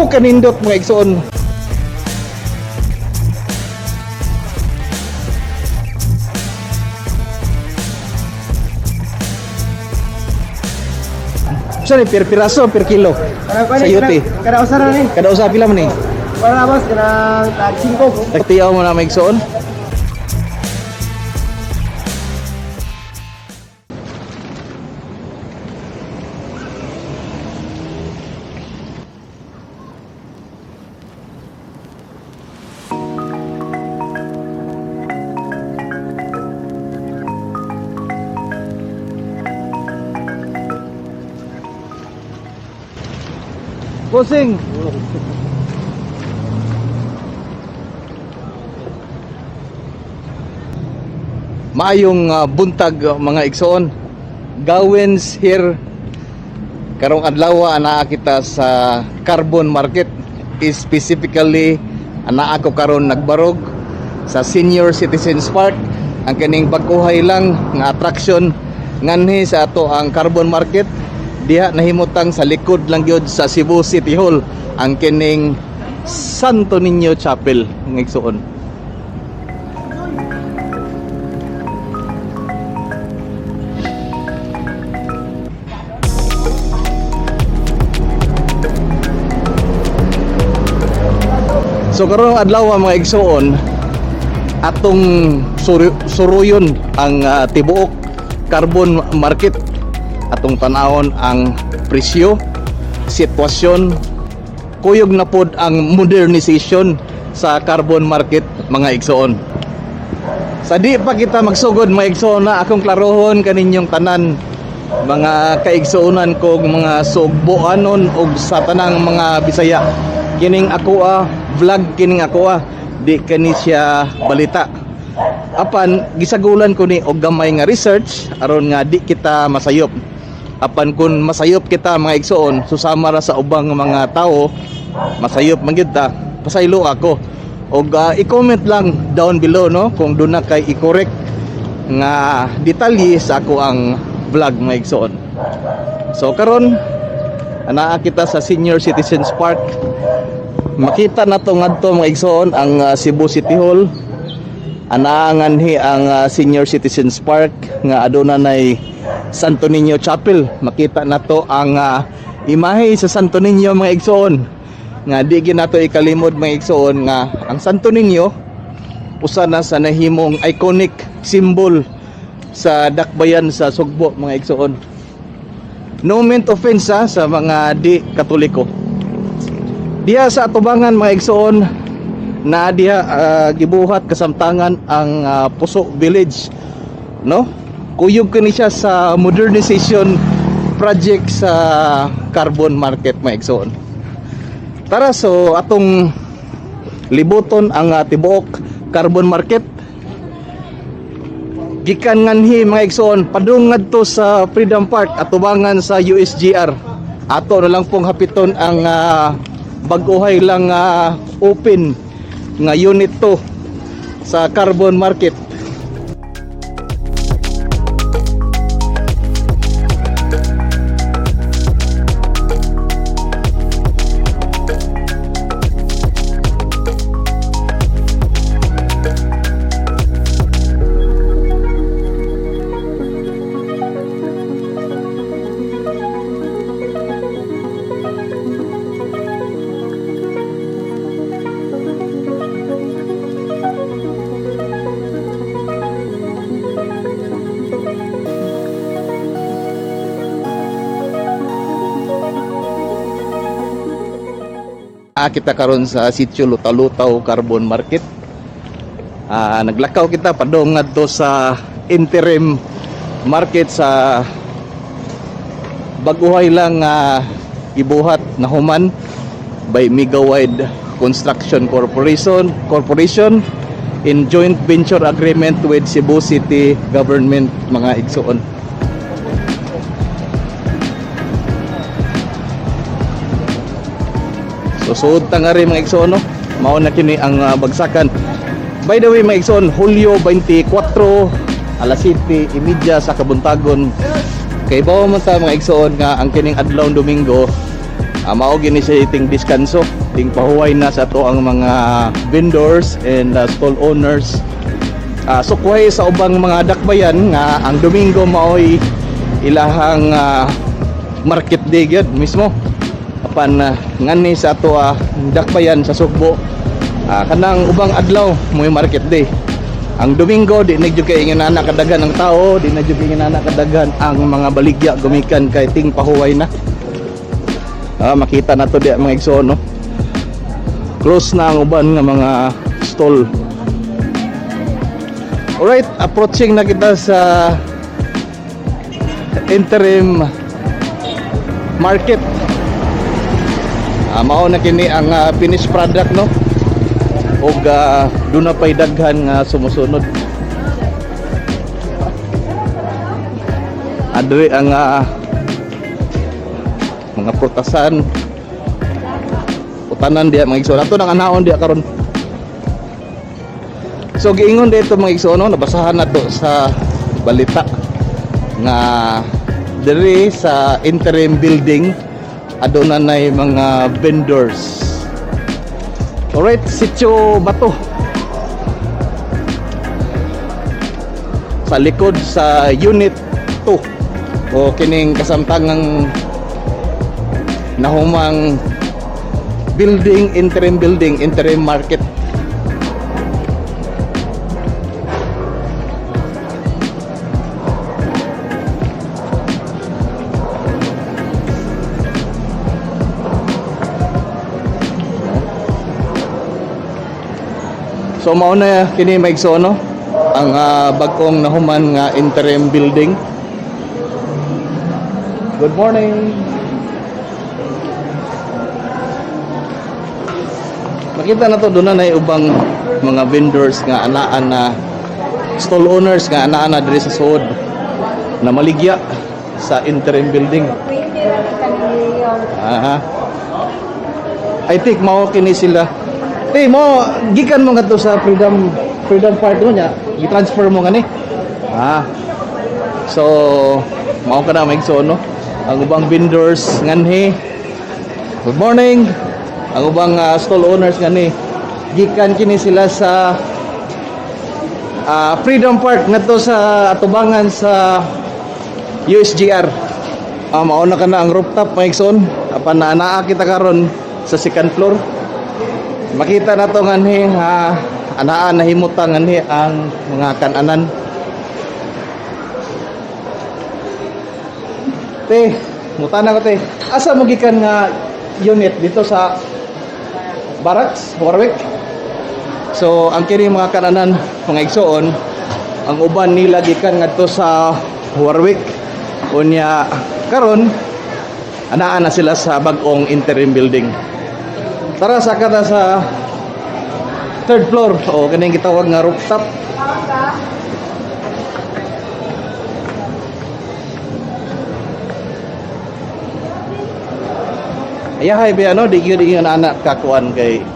Kanindot, mga igsoon. Saan ni per piraso, per kilo? Sa yuti. Kada usa ra ni. Kada usa pila man ni? Para boss kanang tag 5. Tagtiyaw mo na, mga igsoon. Bossing. Maayong buntag, mga igsoon. Gawins here karong adlaw, anaa kita sa Carbon Market. Specifically, anaa ko karon nagbarog sa Senior Citizens Park, ang kining bag-ohay lang nga attraction nganhi sa ato ang Carbon Market, diha nahimutang sa likod lang gyud sa Cebu City Hall, ang kining Santo Niño Chapel, mga igsoon. So karong adlaw, mga igsoon, atong suruyon ang tibuok Carbon Market. Atong tanawon ang presyo, sitwasyon, kuyog na pod ang modernization sa Carbon Market, mga igsoon. Sa di pa kita magsugod, mga igsoon, na akong klarohon kaninyong tanan, mga kaigsuonan kog mga sugboanon og sa tanang mga Bisaya. Kining ako vlog, kining ako di kani siya balita. Apan gisagulan ko ni og gamay nga research aron nga di kita masayop. Apan kung masayop kita, mga igsoon, susama ra sa ubang mga tao, masayop man gyud ta. Pasaylo ako og i-comment lang down below, no, kung doon na kay i-correct nga detalye sa ako ang vlog, mga igsoon. So karon anaa kita sa Senior Citizens Park. Makita na to ngadto, mga igsoon, ang Cebu City Hall. Anaa nganhi ang Senior Citizens Park nga aduna nay Santo Niño Chapel. Makita na to ang imahe sa Santo Niño, mga igsoon. Nga di gyud nato ikalimod, mga igsoon, nga ang Santo Niño usa na sa nahimong iconic symbol sa dakbayan sa Sugbo, mga igsoon. No meant offense ha, sa mga di Katoliko. Diha sa atubangan, mga igsoon, na diha gibuhat kasamtangan ang Puso Village, no? Kuyog kini siya sa modernization project sa Carbon Market, mga igsoon. Tara, so atong libuton ang tibuok Carbon Market gikan nganhi, mga igsoon, padung ngadto sa Freedom Park, atubangan sa USGR. Ato na lang pong hapiton ang bag-ohay lang open nga unit 2 sa Carbon Market. Kita karon sa Sitio Lutalutaw, Carbon Market. Naglakaw kita padung ngadto sa interim market sa baguhay lang gibuhat na human by Megawide Construction Corporation in joint venture agreement with Cebu City Government, mga igsoon. So suod ta nga rin, mga igsoon, no. Mao na kini ang bagsakan. By the way, mga igsoon, Hulyo 24 alas 7:30 sa kabuntagon. Kay bawo man ta, mga igsoon, nga ang kining adlaw Domingo Mao gini siya ting diskanso, ting pahuway na sa ato ang mga vendors and stall owners. Sukway sa ubang mga dakbayan nga ang Domingo maoy ilahang market day gyud mismo. Apan ngani sa ato dakbayan sa Sugbo, kanang ubang adlaw mo'y market day. Ang Domingo di na gyud kay ingon ana kadaghan ang tao, di na gyud ingon ana kadaghan ang mga baligya gumikan kay ting pahuway na. Makita na to di mga igsoon, no. Close na ang uban nga mga stall. Alright, approaching na kita sa interim market. Mao na kini ang finished product, no. Ug duna pay daghan nga sumusunod. Adri ang mga prutasan, utanan diya mga igsoon. Ato nang anaon diya karon. So giingon dito mga igsoon, no, nabasahan na to sa balita nga diri sa interim building aduna nay mga vendors. Alright, Sitio Bato. Sa likod sa Unit 2 o kining kasamtangang nahumang building, interim building, interim market. So mao na kini maigsoon, no, ang bag-ong nahuman nga interim building. Good morning. Makita na to doon na ubang mga vendors nga anaan na, stall owners nga anaan na diri sa suod na maligya sa interim building. Aha. I think mao kini sila. Te mo gikan mo ngadto sa Freedom Freedom Park no nya, gi-transfer mo ngani. So mao ka na maigsoon, no. Ang ubang vendors nganhi. Good morning. Ang ubang stall owners ngani gikan kini sila sa Freedom Park ngadto sa atubangan sa USGR. Mao na kana ang rooftop maigsoon. Apan naa naa kita karon sa second floor. Makita na to nganhi ha, anaa nahimutang nganhi ang mga kananan. Te, mutana ko te. Asa mo gikan nga unit dito sa Barracks, Warwick? So ang kini mga kananan mga igsoon, ang uban nila gikan ngadto sa Warwick. Unya karon anaa na sila sa bag-ong interim building. Tara sa ta sa third floor o kining gitawag nga rooftop. Ayahay ba ano, di gyud ingon anak kakuan kay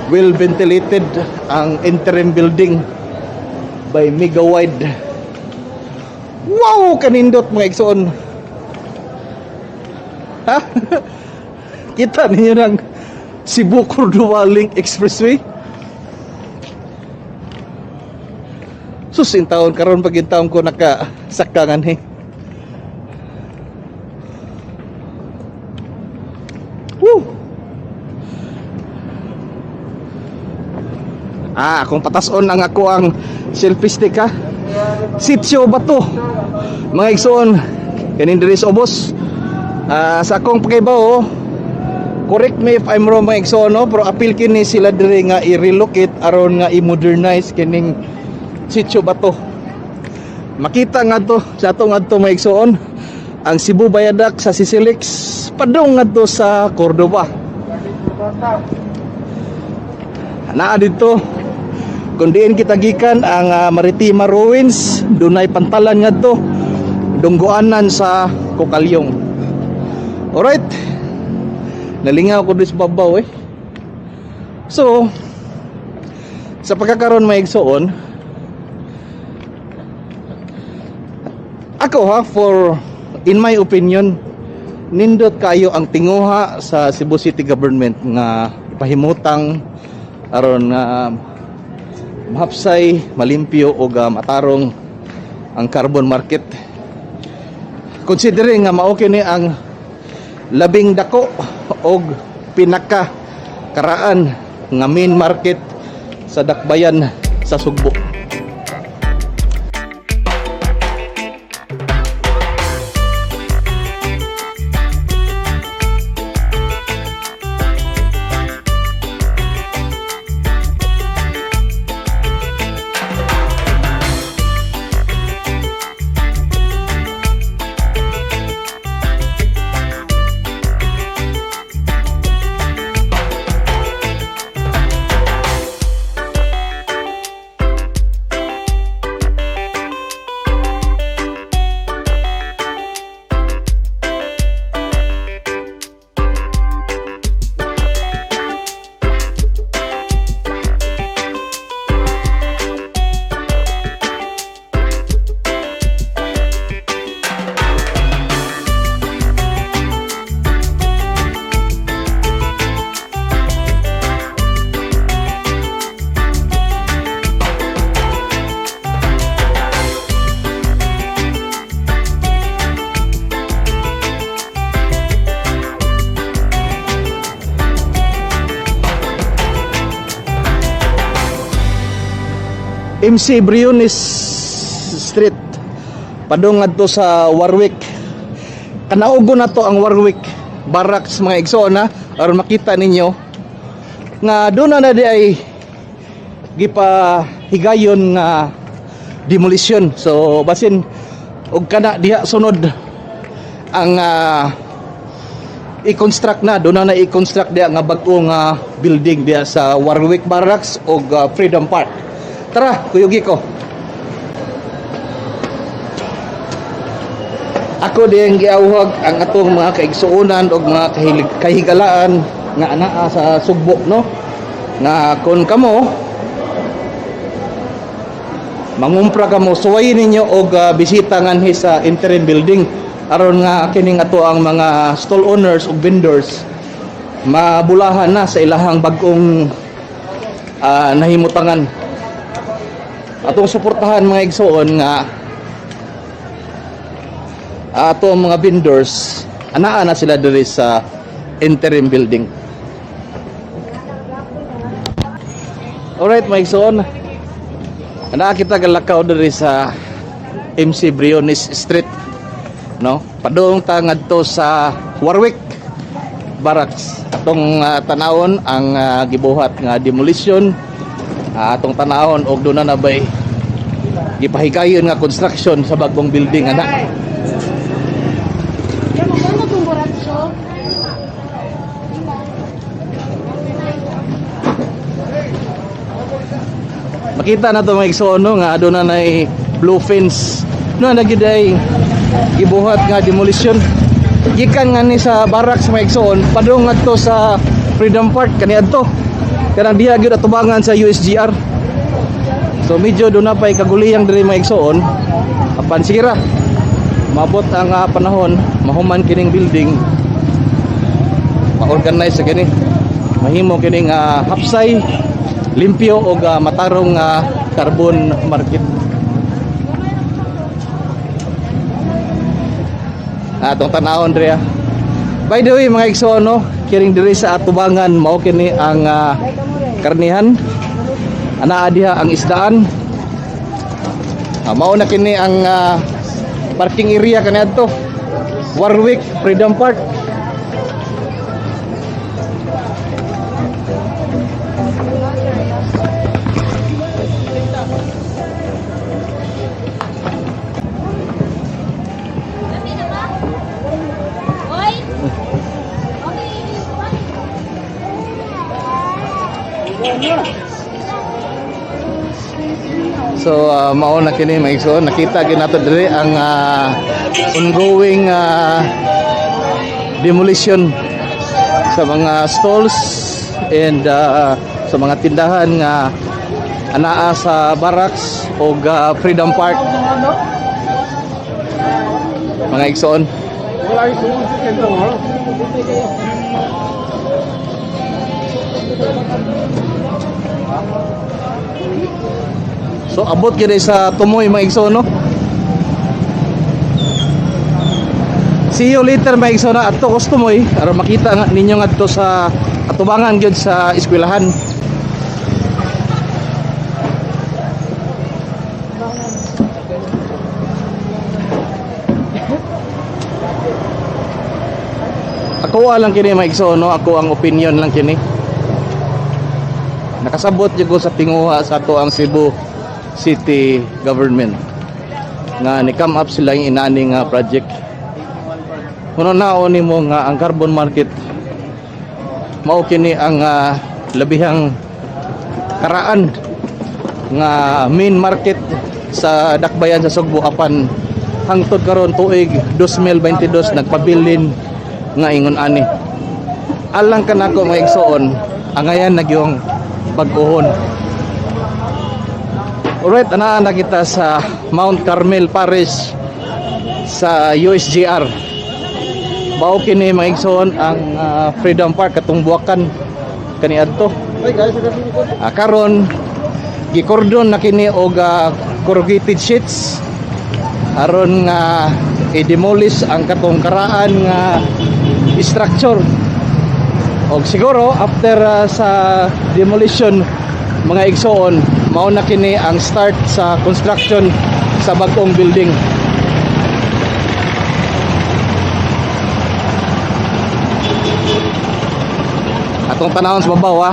well ventilated ang interim building by Mega Wide. Wow, kanindot mga igsoon. Ha? Kita ninyo ng Cebu Cordova Link Expressway. Sus, in taon karon pag in taon ko nakasakangan eh. Woo! Akong patason ang ako ang selfie stick ha. Sitio Bato. Mga igsoon, kanin diri sa ubos. Sa akong pakibaw, correct me if I'm wrong mga igsoon, no, pero apil kini sila diri nga i-relocate aron nga i-modernize kining Sitio Bato. Makita nga to sa ato ngadto mga igsoon ang Cebu Viaduct sa CCLEX padung ngadto sa Cordova. Naa dito kung diin kita gikan ang Maritima Ruins, dunay pantalan ngadto dunggoanan sa Cokaliong. Alright. Nalingaw ko diri sa babaw eh. So, sa pagkakaroon mga igsoon, ako ha, for in my opinion, Nindot kayo ang tinguha sa Cebu City Government nga ipahimutang aron nga mahapsay, malimpyo ug matarong ang carbon market. Considering nga mao kini ang labing dako og pinaka karaan nga main market sa dakbayan sa Sugbo. MC Briones Street, padung ngadto sa Warwick. Kanaugo na to ang Warwick Barracks, mga igsoon, ha, aron makita ninyo nga doon na na di ay gipahigayon nga demolition. So basin og kana diha sunod ang i-construct na, doon na na i-construct diha nga bag-o nga building diha sa Warwick Barracks og Freedom Park. Tara, kuyugi ko. Ako din giawhag ang atong mga kaigsuonan og mga kahigalaan nga anaa sa Sugbo, no, nga kon kamo mangumpra kamo, suwayin ninyo og bisita nganhi sa interim building aron nga kining ato ang mga stall owners ug vendors mabulahan na sa ilahang bag-ong nahimutangan. Atong suportahan, mga igsoon, nga ato ang mga vendors anaa na sila diri sa interim building. Alright, mga igsoon, anaa kita galakaw diri sa MC Briones Street, no, padung ta ngadto sa Warwick Barracks. Atong tanawon ang gibuhat nga demolition. Atong tanawon og doon na bay gipahigayon nga construction sa bagong building ana. Ano itong buratso? Makita na to, mga igsoon, no, nga aduna nay blue fence, no, na gyud ay gibuhat nga demolition gikan nga ni sa barracks, mga igsoon, padung ngadto sa Freedom Park kaniadto, kanang diha gyud atubangan sa USGR. So medyo doon na pa'y kaguliyang diri, mga igsoon, apan sige ra, mabot ang panahon mahuman kining building, ma-organize sa kini, mahimo kining hapsay, limpyo og matarong carbon market. Atong tanawon diri, ah. By the way, mga igsoon, no, kiring diri sa atubangan mao kini ang karnihan. Anaa diha ang isdaan. Mao na kini ang parking area kaniadto Warwick Freedom Park. Dami na ba? Oy! Okay. So mao na kini, mga igsoon, nakita gyud nato diri ang ongoing demolition sa mga stalls and sa mga tindahan nga anaa sa barracks o Freedom Park. Mga igsoon. So abot gyud sa Tumoy, mga igsoon, no? See you later, mga igsoon. Adto ko sa Tumoy aron makita nga ninyo ngadto sa atubangan gyud sa eskwelahan. Ako lang kini, mga igsoon, no? Ako ang opinion lang kini. Nakasabot jud ko sa tinguha sa ato ang Cebu City Government nga ni come up sila yung inani nga project. Kuno naon nimo nga ang carbon market mao kini ang labihang karaan nga main market sa dakbayan sa Sugbo, apan hangtod karon tuig 2022 nagpabilin nga ingon ani. Alang kanako, mga igsoon, angayan na gyung bag-ohon. Alright, anaa na kita sa Mount Carmel Parish sa USJR. Mao kini, mga igsoon, ang Freedom Park katong buwakan kaniadto. Karon gikordon na kini og corrugated sheets aron nga i-demolish ang katong karaan nga structure. Og siguro after sa demolition, mga igsoon, mao na kini ang start sa construction sa bag-ong building. Atong tanawon sa babaw, ha.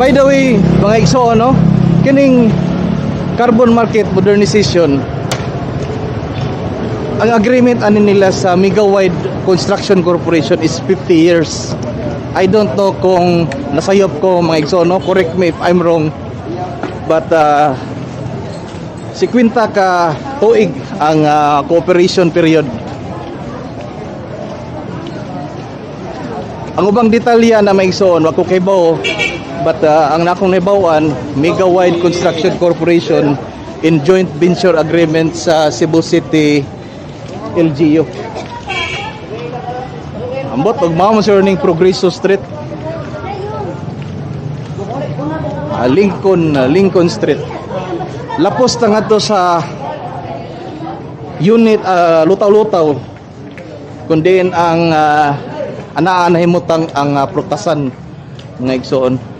By the way, mga igsoon, no? Kining carbon market modernization, ang agreement ani nila sa Megawide Construction Corporation is 50 years. I don't know kung nasayop ko, mga igsoon, no? Correct me if I'm wrong. But 50 ka tuig ang cooperation period. Ang ubang detalya na, mga igsoon, wa ko kaybaw, but ang nakong nahibaw-an, Mega Wide Construction Corporation in joint venture agreement sa Cebu City LGU. Ambot og mao man sir ning Progreso Street. Lincoln Street. Lapos ta ngadto sa unit lutaw-lutaw kundi ang anaa nahimutang ang prutasan, mga igsoon.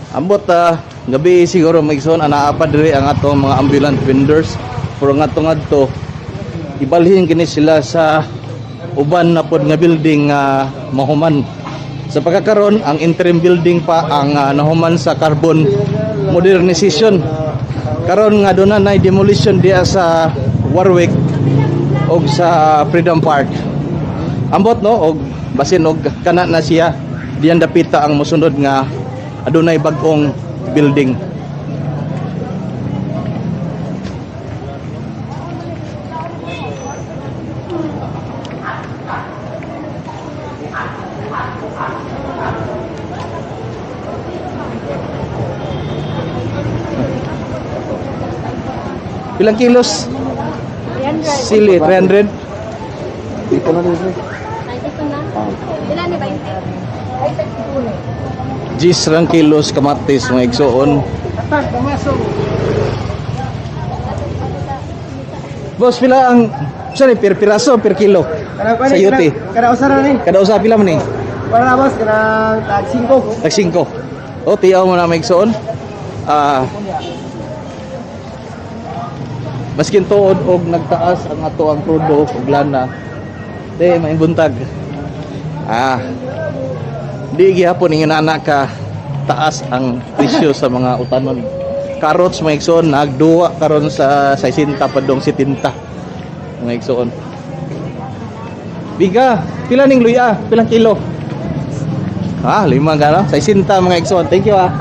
Ambot gabi siguro, mga igsoon, anaa pa diri ang atong mga ambulant vendors, pero ngadto ngadto ibalhin kini sila sa uban na pod nga building nga mahuman. Sa pagkakaron, ang interim building pa ang nahuman sa carbon modernization. Karon nga doon na demolition diya sa Warwick og sa Freedom Park. Ambot, no, og basin og kana na siya diyan dapita ang mosunod nga Adunay bag-ong building. Pilang kilos? 300. Sili, 300. Dito na dito. 90 na. Ilan ni ba yung Ay, 32 na. Gis rang kilos kamatis, mga igsoon. Atag, pumasok. Boss, pila ang sorry, per piraso, per kilo? Sa yuti. Kada usa na ni. Kada usa pila man ni? Para boss, kanang tag 5. Tag 5. O, tiyaw mo na, mga igsoon. Maskin tuod og nagtaas ang ato ang krudo og lana. Di maing buntag. Di gihapon ingon ana ka taas ang presyo sa mga utanon. Carrots, mga igsoon, nagduwa karon sa 60 padong 70, mga igsoon. Biga, pila ning luya? Pilang kilo? Lima ka, no? 60, mga igsoon. Thank you ah.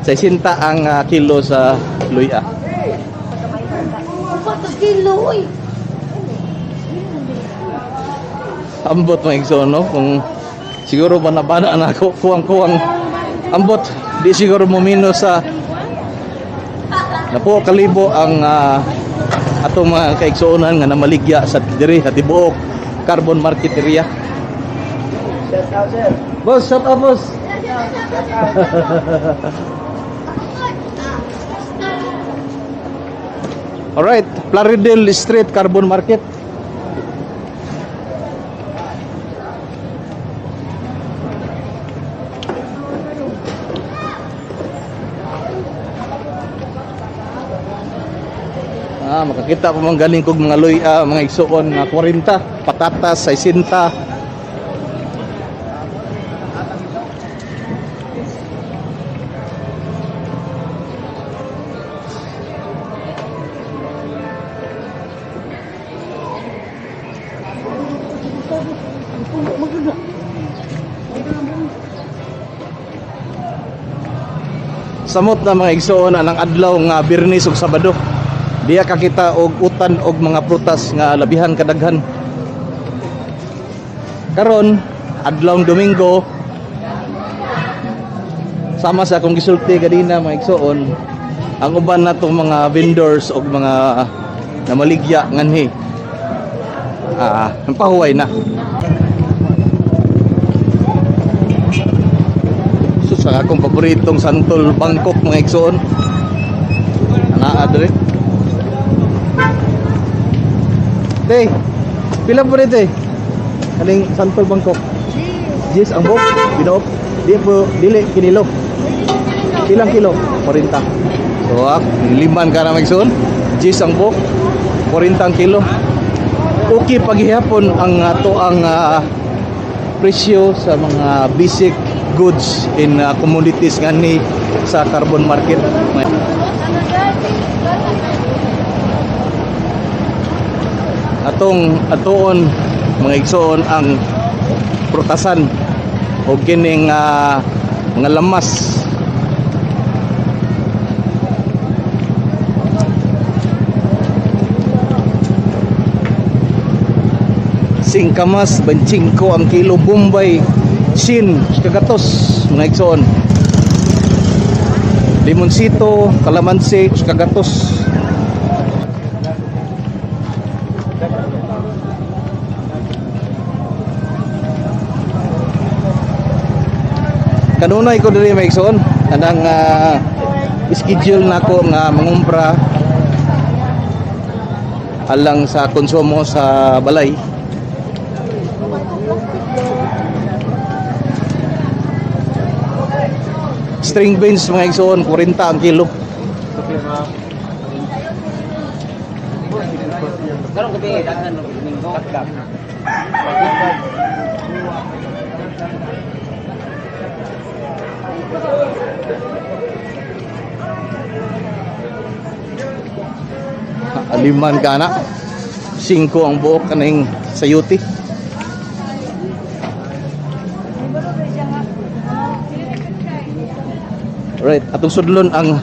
60 ang kilo sa luya. 4 kilo, oy. Ambot, mga igsoon, no? Kung siguro banabana na ako, kuwang-kuwang ambot, di siguro mo minus sa napo kalibo ang atong mga kaigsuonan nga namaligya sa diri sa tibuok Carbon Market area. Shout out, sir. Boss, shut up, boss. Alright, Plaridel Street Carbon Market. Makakita pa man galing kog mga luya, mga igsuon nga 40, patatas 60. Samot na, mga igsoon, ang adlaw nga Biyernes ug Sabado. Diya kakita og utan og mga prutas nga labihan kadaghan. Karon, adlaw Domingo, sama sa akong gisulti ganina, mga igsoon, ang uban natong mga vendors og mga namaligya nganhi pahuway na. Sus, ang akong paboritong santol Bangkok, mga igsoon. Anaa diri. Te, pila po rin, te? Kaning santol Bangkok. Jis ang buhok, binuok. Di po, dili, kinilo. Ilang kilo? 40. So, liman ka na, mga igsoon. Jis ang buhok, 40 ang kilo. Okay paghihapon ang ato ang presyo sa mga basic goods in communities ngani sa Carbon Market. Atong atuon, mga igsoon, ang prutasan o kining mga lamas. Singkamas, 25 ang kilo. Bombay, sin, kagatos, mga igsoon. Limoncito, kalamansi, kagatos. Kanunay ko diri, mga igsoon, anang schedule nako nga mangumpra alang sa konsumo sa balay. String beans, mga igsoon, 40 ang kilo. Karong gabi, daghan no Domingo. Aliman ka na. 5 ang buok kaning sayuti. Right, atong sudlon ang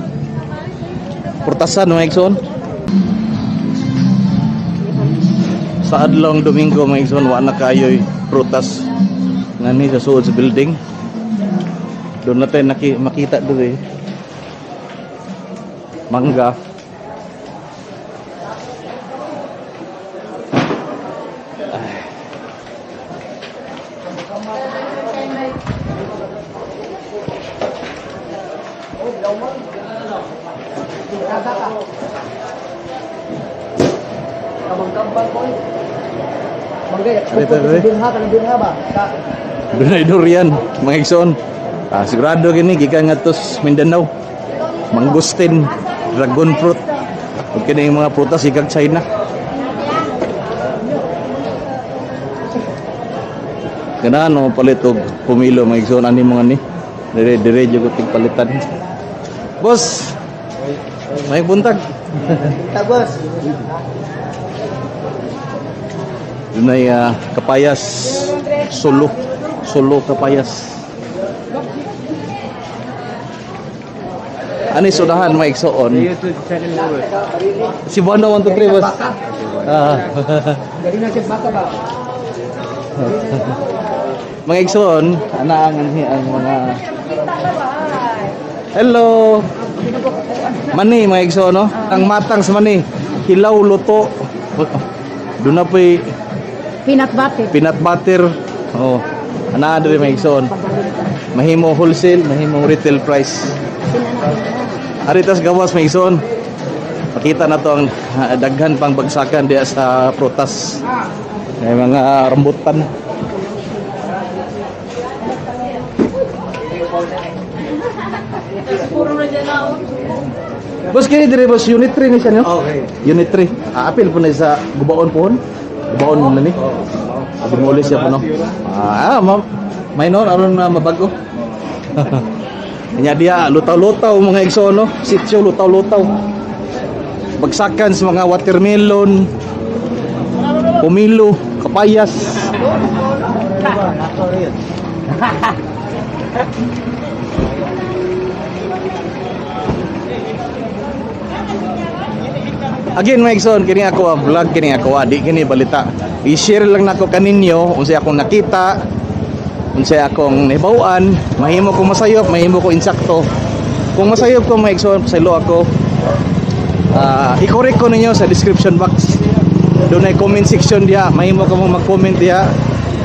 prutasan, mga igsoon. Sa adlong Domingo, mga igsoon, wa na kayo'y prutas ngani sa suod sa building. Doon natin makita doon eh. Mangga. Ay. Kabang-kabang ko eh. Manggay, Ari, ari, ari. Birha ka ng birha ba? Dunay durian, mga igsoon. Ah, sigurado gini gikan ngadto sa Mindanao. Mangosteen, dragon fruit. Ug kini yung mga prutas gikan China. Ganahan mo palit og pumilo, mga igsoon, ani mga ni. Dire dire jud ko tigpalitan. Boss, may buntag. Tagos. Dunay kapayas solo. Solo kapayas. Ani sudahan, mga igsoon. YouTube channel mo. Cebuano 123, boss. Ah. Dali na siya baka ba? Mga igsoon, ana ang anhi ang mga. Hello. Mani, mga igsoon, no? Ang matang sa mani, hilaw luto. Doon na po'y Peanut butter. Peanut butter. Oh. Ana diri, mga igsoon. Mahimo wholesale, mahimo retail price. Aritas gawas, mga igsoon. Makita na to ang daghan pang bagsakan diya sa prutas. May mga rambutan. Boss, kini dire, boss, unit 3 ni siya, no? Okay. Unit 3. Ah, apil po na sa gubaon pohon. Gubaon mo na ni. Abi mo ulit siya po, no? Ah, ma'am. Minor aron na mabago. Nya diya lutaw-lutaw, mga igsoon, no? Sitio lutaw-lutaw. Bagsakan sa mga watermelon, pomelo, kapayas. Again, mga igsoon, kini ako ang vlog, kini ako di kini balita. I-share lang nako kaninyo unsay akong nakita, unsay akong nahibaw-an, mahimo ko masayop, mahimo ko insakto. Kung masayop ko, mga igsoon, pasaylo ako. Ah, i-correct ko ninyo sa description box. Doon ay comment section diha, mahimo ka mo mag-comment diha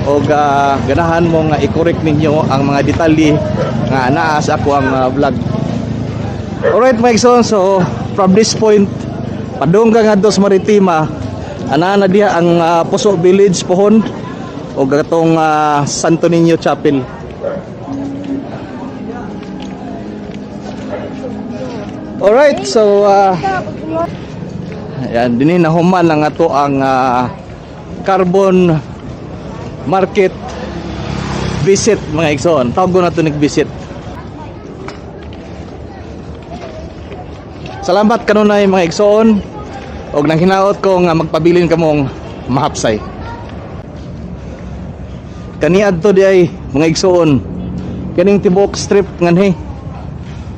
og ganahan mo nga i-correct ninyo ang mga detalye nga naa sa ako ang vlog. Alright, mga igsoon, so from this point padung ka ngadto sa Maritima, ana na diha ang Puso Village pohon o gatong Santo Niño Chapel. Alright, so ayan, dinhi nahuman lang ato ang carbon market visit, mga igsoon. Tawag ko na ito nag-visit. Salamat kanunay, mga igsoon. Og nang hinaot ko nga magpabilin kamong mahapsay. Kaniadto di ay, mga igsoon. Kaning tibuok strip nganhi.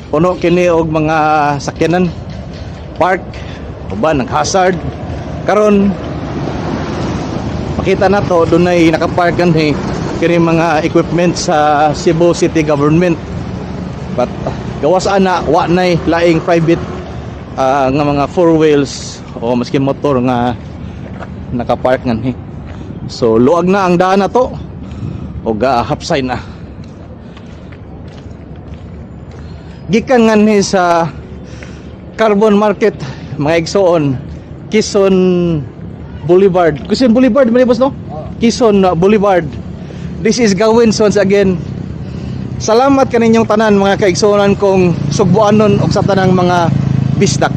Puno kini og mga sakyanan. Park uban nag hazard. Karon makita na to dunay nakapark nganhi kini mga equipment sa Cebu City Government. But gawas ana wa nay laing private nga mga four wheels o maski motor nga nakapark nganhi. So luag na ang daan na to og hapsay na. Gikan nganhi sa Carbon Market, mga igsoon, Quezon Boulevard. Quezon Boulevard man ni, boss, no? Quezon Boulevard. This is Gawins once again. Salamat kaninyong tanan, mga kaigsuonan kong sugboanon og sa tanang mga bisdak.